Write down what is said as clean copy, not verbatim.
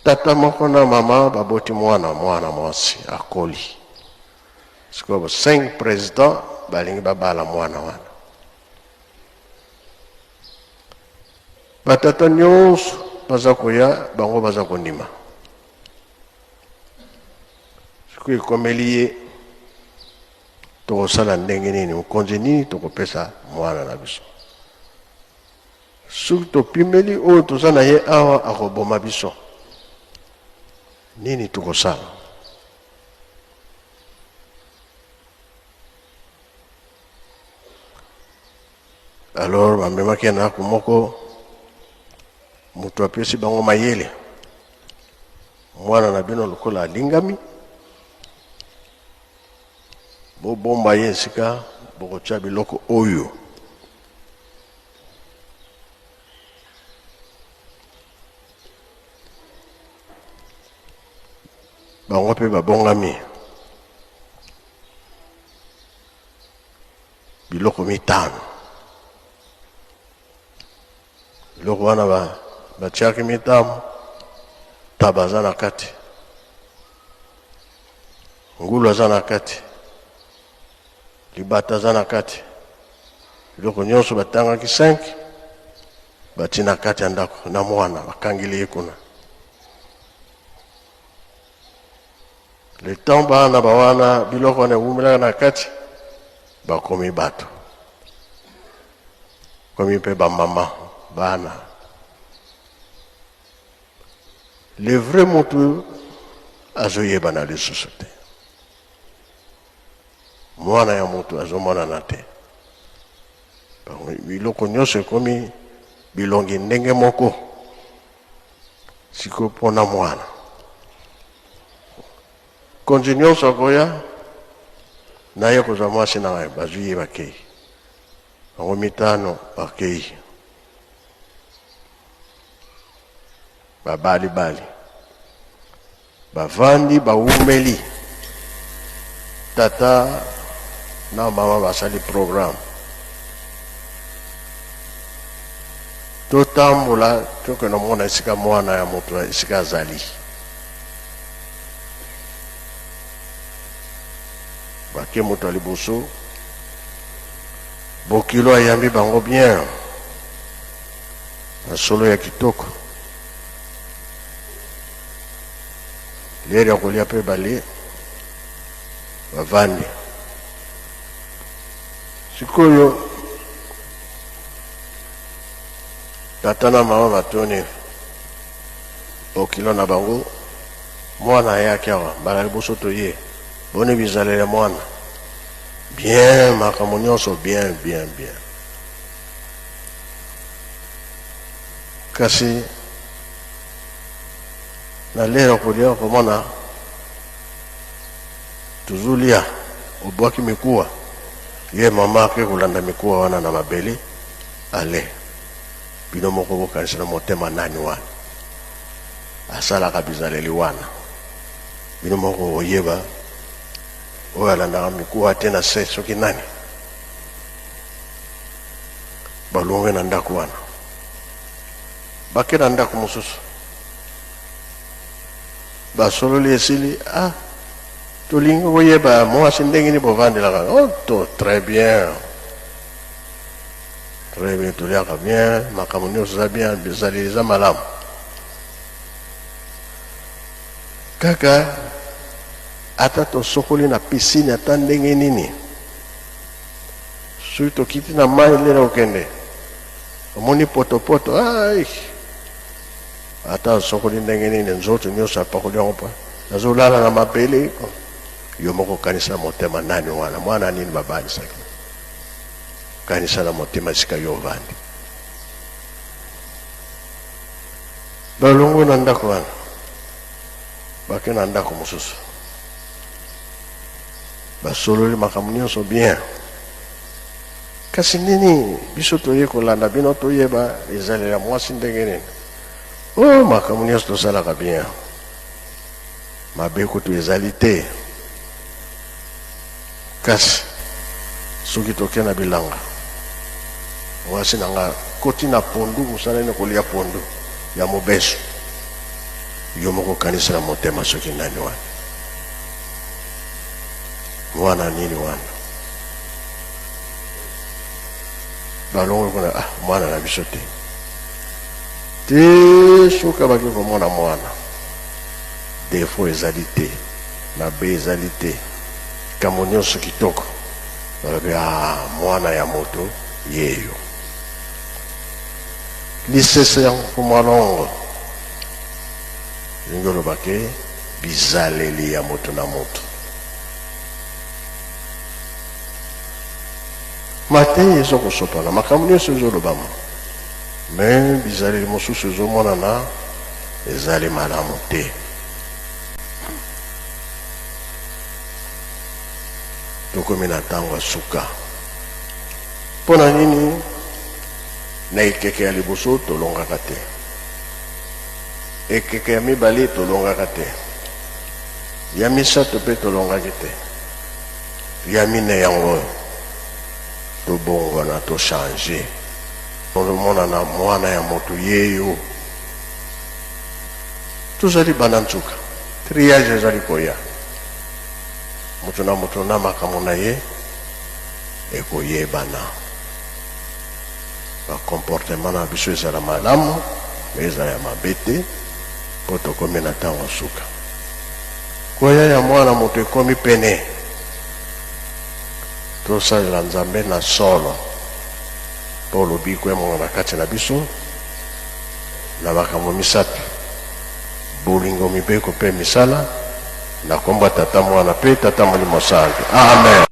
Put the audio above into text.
Tata moko na mama baboti mwana, mwana mwasi akoli. Sikoyo 5 president balingi babala mwana wana. Batata nyonso baza koya, bango baza kondima. Sikoyo ekomeli ye, tokosala ndenge nini? Mokonzi nini tokopesa mwana na biso? Soki topimeli oyo toza na ye awa, akoboma biso. Nini tokosala? Alors bamemaki ye na ndako moko, moto apesi bango mayele, mwana na bino lokola alingami, bobomba ye esika bokotia biloko oyo. Bango mpe babongami biloko mitano. Biloko wana batiaki mitano, taba aza na kati, ngulu aza na kati, libata aza na kati, biloko nyonso batangaki 5 bati na kati ya ndako na mwana bakangeli ye kuna. Le temps bana bawana biloko wana ewumelaka na kati, bakomi bato, komi mpe bamama bana. Le vrai mutu azoyebana lisusu te, mwana ya mutu azomonana te. Biloko nyonso ekomi bilongi ndenge moko. Sikoyo mpona mwana konzi nyonso akoya naye kozwa mwasi na ngai, bazwi ye bakei bango mitano, bakei babalibali, bavandi, bawumeli. Tata na mama basali programme, totambola tokende omona esika mwana ya moto esika azali. Bake moto ya liboso, bokilo ayambi bango bien na solo ya kitoko, lere ya kolia mpe balie, bavandi. Sikoyo tata na mama batuni bokilo na bango, mwana ayaki awa mbala liboso, toye boni bizaleli ya mwana? Bien, makambo nyonso bien, bien, bien. Kasi na lere kolia, komona tozolia, obwaki mikuwa, ye mama ake kolanda mikuwa wana na mabele. Ale bino moko bokanisa na motema, nani wana asalaka bizaleli wana? Bino moko oyeba oyo alandaka mikuwa te na se soki nani. Balongwe na ndako wana, bake na ndako mosusu, basololi, esili. Ah, tolingi koyeba mwasi ndenge nini bovandelaka. Oh, to très bien, très bien, toliaka bien, makambo nyonso eza bien, bizaleli eza malamu. Kaka ata tosokoli na piscine, ata ndenge nini, soki tokiti na mai lelo okende, omoni potopoto. Ai, ata osokoli ndenge nini, nzoto nyonso apakoli yango mpa, nazolala na mabele. Yo moko kanisa na motema, nani wana? Mwana nini babalisaki? Kanisa na motema esika yo ovandi. Balongwe na ndako wana, bake na ndako mosusu, basololi makambo nyonso bien. Kasi nini, biso toye kolanda bino, toyeba ezalela mwasi ndenge nini. O, makambo nyonso tosalaka bien, mabe kutu ezali te. Kasi soki toke na bilanga, mwasi na nga koti na pondu, mosala nini? Kolia pondu ya mobesu. Yo moko kanisa na motema soki nani wana. Mwana nini wana? Balongwe kuna, ah, mwana na biso te. Te suka baki komona mwana. Defo ezali te, mabe ezali te, likambo nyonso kitoko. Balobi, ah, mwana ya moto yeyo. Lisese ya Mfumu Alongo elingi oloba ke bizaleli ya moto na moto. Mateya ezo kosopana, makambo nyonso ezolobama, me bizaleli mosusu ezomonana ezali malamu te. Tokomi na ntango ya suka. Mpo na nini na ekeke ya liboso tolongaka te? Ekeke ya mibale tolongaka te. Ya misato mpe tolongaki te. Ya minei yango oyo. Tobongwana, to changer. Tomonana mwana ya moto yeyo. Tozali bana nsuka. Triage ezali koya. Moto na moto na makambo na ye ekoyebana. Ba comportement na biso ezala malamu, mais ezala ya mabe te, mpo tokomi na ntango ya suka. Koya ya mwana moto ekomi pene. Tosalela Nzambe na solo, mpo lobiko emonana kati na biso na makambo misato, bolingo, mibeko mpe misala, na kombo ya Tata, Mwana mpe Tata Molimo Santu. Amen.